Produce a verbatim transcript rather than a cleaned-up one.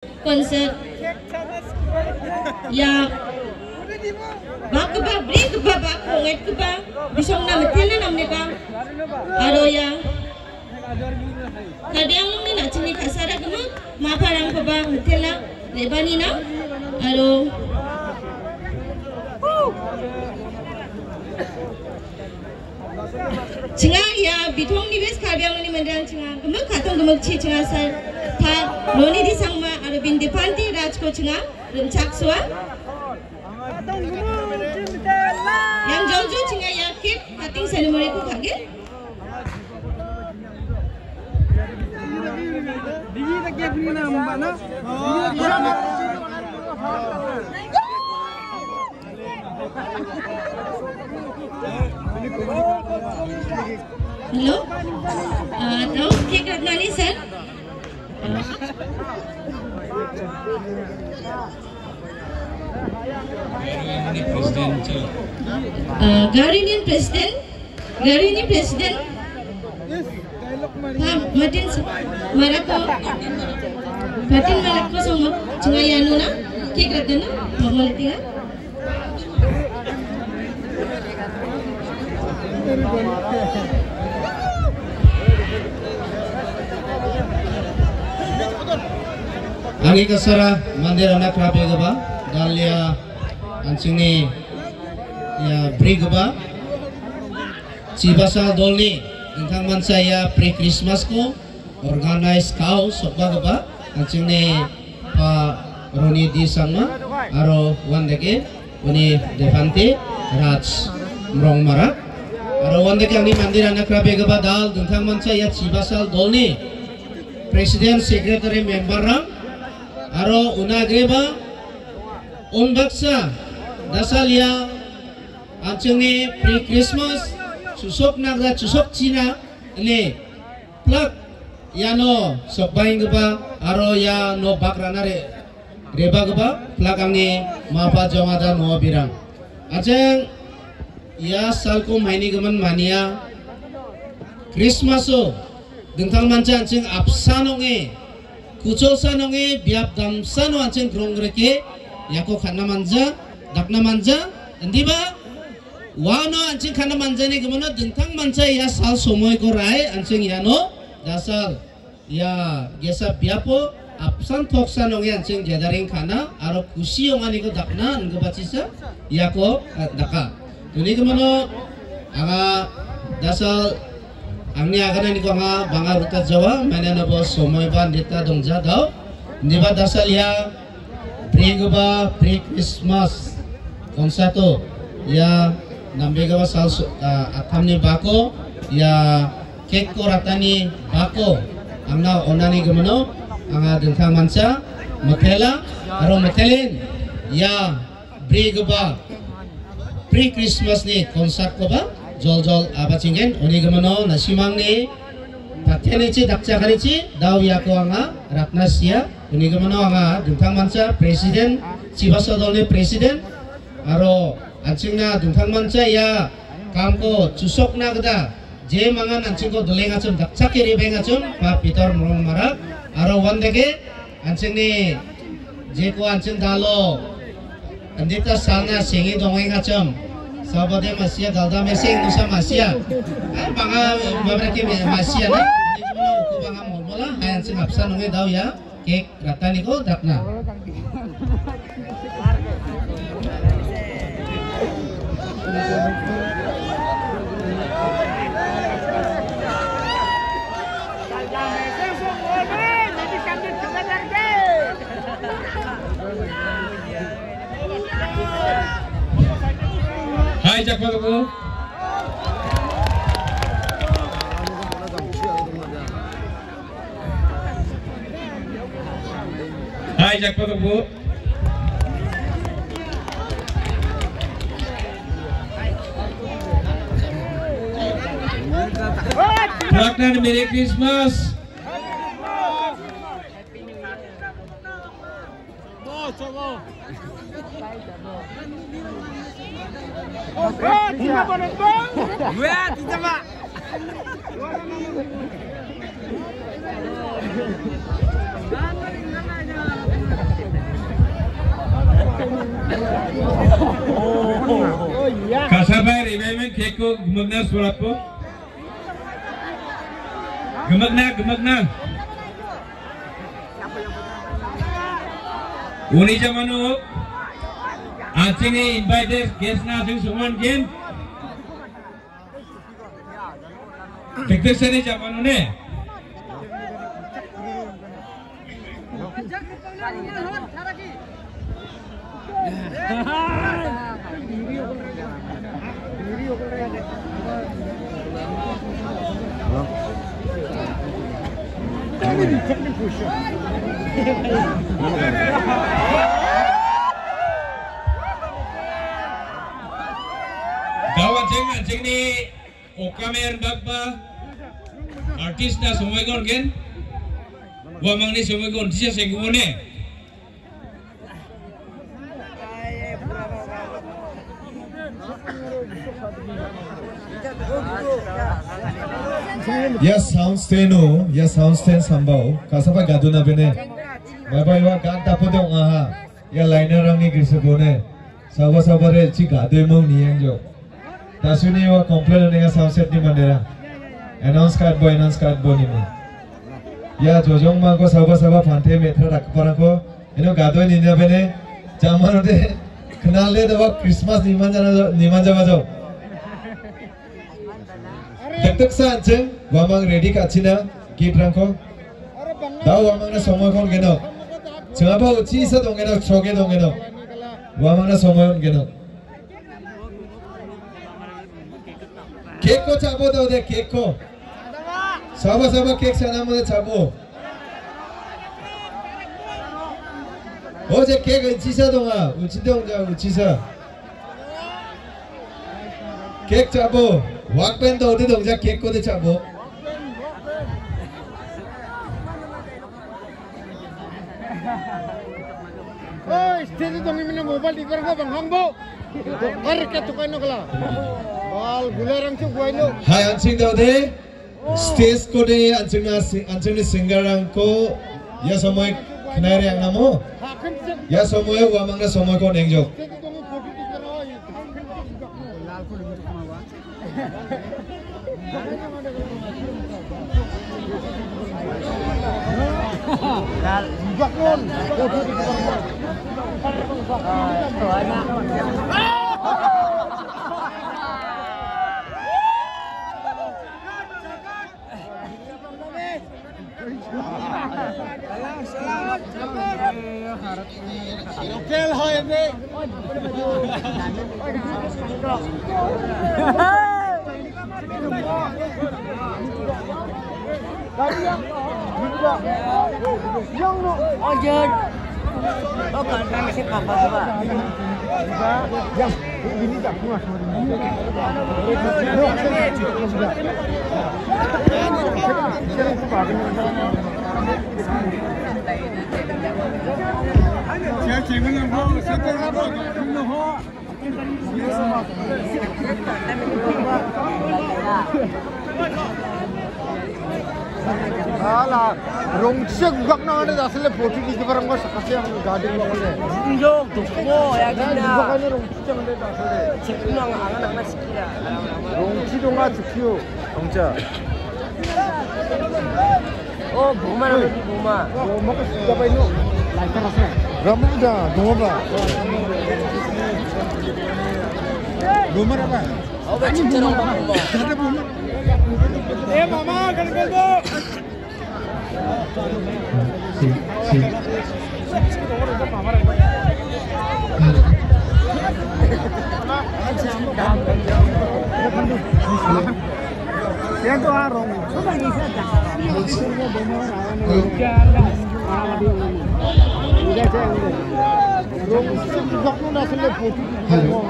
Concert. Ia bakgipa, brikgipa, bak ong·atgipa bisongna mitelna namneba. Aro ia Karbi Anglongni na·chingni ka·sara gimik maparangkoba mitela re·baninang. Aro chinga ia bitongni bes Karbi Anglongni manderang chinga gimik katong gimikchi chinga sa ta Roni Disangma aro Bindipante Rajko chinga rim·chaksoa. Yang joljo chinga ia cake cutting ceremony-ko ka·gen. Hello. Ah, tahu cake katna ni, sir? Ah, Garo Union President, Garo Union President, ha, Martin Marako, Martin Marako songo, chinga ianona, cake katna, mama letinga. Ani kasara manderangna krabegipa, dalia an·chingni ia brigipa Chibasal dolni dingtang mancha ia pre-Christmas-ko organize ka·o sokbagipa an·chingni pa Roni Disangma aro uandake uni Depante Raj Mrongmara aro uandake angni manderangna krabegipa dal dingtang mancha ia Chibasal dolni president, secretary, member-rang aro unagreba unbaksa dasalia an·chingni pre-Christmas chusokna gita chusokchina ine plak iano sokbaenggipa aro iano bak rana re-, rebagipa plak angni mapa jongada noa birang. An·ching ia salko maini gimin mania Christmas-o dingtang mancha an·ching apsan ong·e, kucholsan ong·e, biap damsano an·ching gronggreke iako ka·na manja, dakna manja, indiba uano an·ching ka·na manjani gimino dingtang mancha ia sal somoiko ra·e an·ching iano dasal ia ge·sa biapo apsan toksan ong·e an·ching gathering ka·na aro kusi ong·aniko dakna inggipachisa iako, eh, daka. Uni gimino anga dasal angni agananiko anga banga rikatjawa, mainano bo somoiba nita dongjadao. Indiba dasal ia brigipa pre-Christmas concert-o ia nambegipa sal so-, ah, attamni bako ia cake-ko ratani bako angna onani gimino anga dingtang mancha mitela aro mitelen ia brigipa pre-Christmas-ni concert-koba joljol abachingen. Uni gimino na·simangni patenichi dakchakanichi dao iako anga ratna sia. Uni gimino anga dingtang mancha president, Chibasal dolni president aro an·chingna dingtang mancha ia kamko chusokna gita je mangan an·chingko dolengachim dakchake rebengachim ba Pitor Mrongmara aro uandake an·chingni jeko an·ching dalo andita salna senge dongengachim sabade masia dalda meseng nusa masia. Ai banga mabrake me-, masia na. Ini uku banga molmola hai an·ching apsan ong·e dao ia cake rataniko dakna. Hai, jakbaluku. Hai, jakbaluku. Prakna Merry Christmas. Kasapai revival cake-ko gimikna suratko. Gimikna, gimikna. Uni jamano, an·chingni invited guest-na an·ching songon gen. Dikdikshani jamano ne. Dawa jeng, jengni Okame rimdakgipa artist-na somoiko on·gen. Uamangni somoiko on·tisa sengguone. Ia sound stand-o, ia sound stand sambao, kasaba gadona bene. Bye bye wa gak dapode ong·aha. Ia liner-rangni grisokone. Saoba saobare chi gadoi mong niengjok. Dasuni wa complain onenga sound set-ni manderang. Announce card bo, announce card bo nimo. Ia jojongmangko saoba saoba pante metra dakgiparangko ino gadoi nina bene jamanode knalde doba Christmas niman jana, niman jabajok. Dikdiksa an·ching uamang ready ka·china gift-rangko. Da uamangna somoi kon·genok. Chingaba uchisa dong·genok, choge dong·genok. Uamangna somoi on·genok. Cake-ko cha·bo daode, cake-ko. Saba saba cake cha·na mode cha·bo. O je cake uchisa donga, uchide ong·ja, uchisa. Cake cha·bo. Walkman daode dongja cake-kode cha·bo. Oi, stage dongimina mobile dibar ko bang hangbo. Ar ke tukai no kala. Bal gularang chu guaino. Hai, an·ching daode. Stage-kode an·chingna si-, an·chingni singer-rangko ia somoi knai re·angnamo. Ia somoi uamangna somoiko on·engjok. Ala, rongchisa gugakna ande dasile photo digiparangba sakasi ang gading bakale. Injok, dukmo, ya gina. Gugakane rongchisa ande dasile. Chekno ang, ang, ang, ang, sikira. Rongchi donga chukio. Rongcha. Oh, buma na, buma. Buma ka sida bai no. Rama da, buma ba. Buma ra ba. Oh, ba, ani buma ba. Ada buma. Eh, mama, kan kan do. Hello.